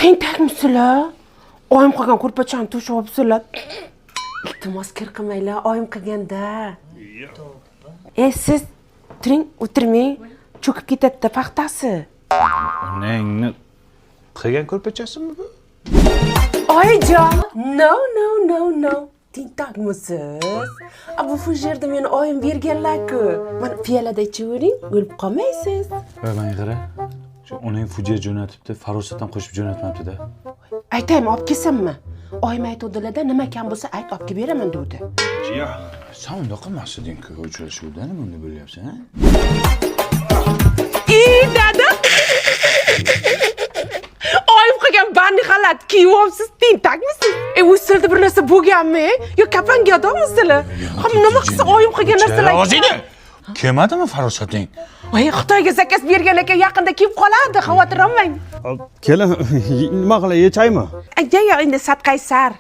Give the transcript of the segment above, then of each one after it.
Tentakmisizlar? Oyim qilgan ko'rpachani to'shab olibsizlar. Iltimos, kir qilmanglar, oyim qilganda. E, siz turing, o'tirmang. Cho'kib ketadi-da paxtasi. Onangni qilgan ko'rpachasimi bu? Oyijon, no, no, no, no. Tentakmisiz? A, bu fujerni meni oyim berganlar-ku. Mana, piyolada ichavering, o'lib qolmaysiz. Voy, manga qara. Shu onang fujer jo'natibdi, farosat ham qo'shib jo'natmabdi-da. Aytaymi, olib kelsammi? Oyim aytuvdilarda, nima kam bo'lsa ayt, olib kelib beraman degdi. Ya, sen undaqa qilmas eding-ku uchrashuvda, nima unda bo'lyapsan, a? Ey, dada! Oyim qilgan банный xalat kiyib olibsiz, tentakmisiz? E, o'z sizlarda bir narsa bo'lganmi? Yo kapanga odammisizlar? Ham nima qilsa oyim qilgan narsalar. Og'zingni! Kelmadimi farosating? Voy, Xitoyga заказ bergan ekan, yaqinda kelib qoladi, xavotir olmang. Kelin, nima qilay, yechaymi? Aya, yo, endi sadqaysar.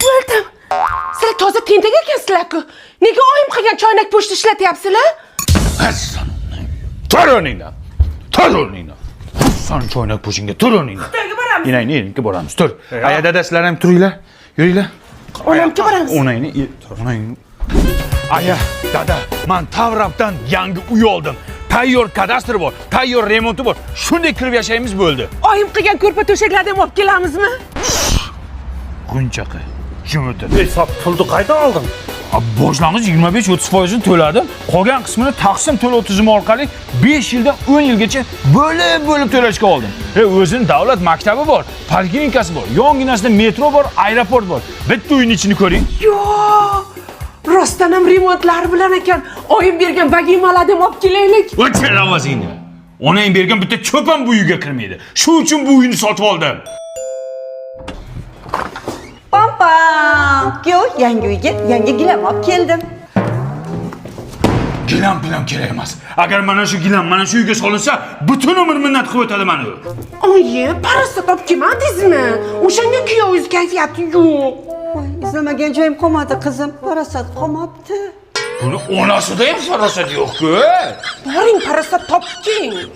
O'ldim. Sizlar toza tentak ekansizlar-ku. Nega oyim qilgan choynak po'shni ishlatyapsizlar? Tur o'rningdan. Tur o'rningdan. San choynak po'shingga tur o'rningdan. Xitoyga boramiz. Enangni eriniki boramiz. Tur. Aya, dada, sizlar ham turinglar. Yuringlar. Onamga boramiz. Onangni, onangni. Aya, dada, man Tavrabdan yangi uy oldim. Tayyor kadastr bor, tayyor remonti bor. Shunday kirib yashaymiz, bo'ldi. Oyim qilgan ko'rpa to'shaklarni ham olib kelamizmi? G'unchaqa. Jim o'tir. Ey, sen pulni qaydan olding? Boshlang'ich 25-30 foizini to'ladim. Qolgan qismini taqsim to'lov tizimi orqali 5 yildan 10 yilgacha bo'lib-bo'lib to'lashga oldim. E, o'zini davlat maktabi bor, poliklinikasi bor, yonginasida metro bor, aeroport bor. Bitta uyning ichini ko'ring. Yo'q. Rostdan ham remontlari bilan ekan. Oyim bergan vagimalarni ham olib kelaylik. O'chir ovozingni. Onang bergan bitta cho'p ham bu uyga kirmaydi. Shu uchun bu uyni sotib oldim. Pam pam. Kuyov, yangi uyga yangi gilam olib keldim. Gilam bilan kerak emas. Agar mana shu gilam mana shu uyga solinsa, butun umr minnat qilib o'tadi mani u. Oyi, parasat olib kelmadingizmi? O'shanga kuyovingiz kayfiyati yo'q. Voy, izlamagan joyim qolmadi, qizim. Farosat qolmabdi. Buni onasida ham farosat yo'q-ku. Boring, parasat topib keling.